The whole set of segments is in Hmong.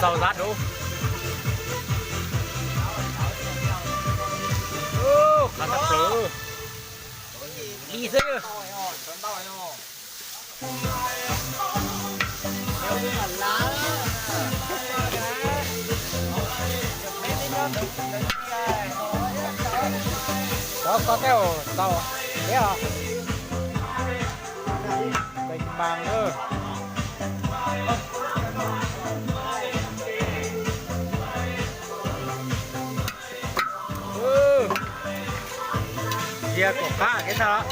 Txaus zab dub. Qhov tag plaws. Li xwb. Cov ko tej txaus thiab os. Tsis mas lawm. Cia kom qab kev tag.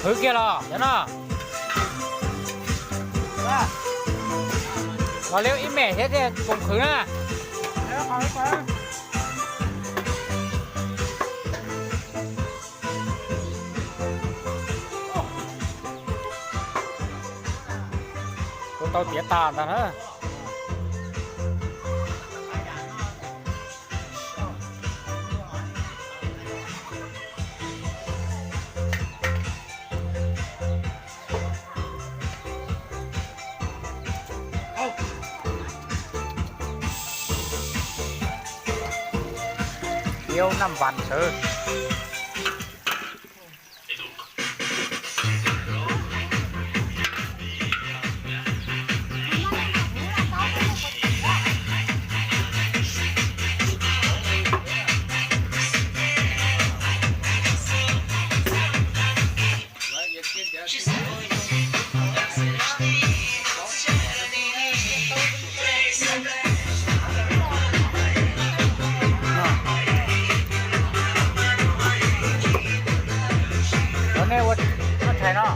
Qhwv kiag los cov no. Los liab ib mem thiab thiaj koom qhwv na. Kuv tau tiav tas ntag na. Iau naj npas sawv. Ua nej ua noj tshais no.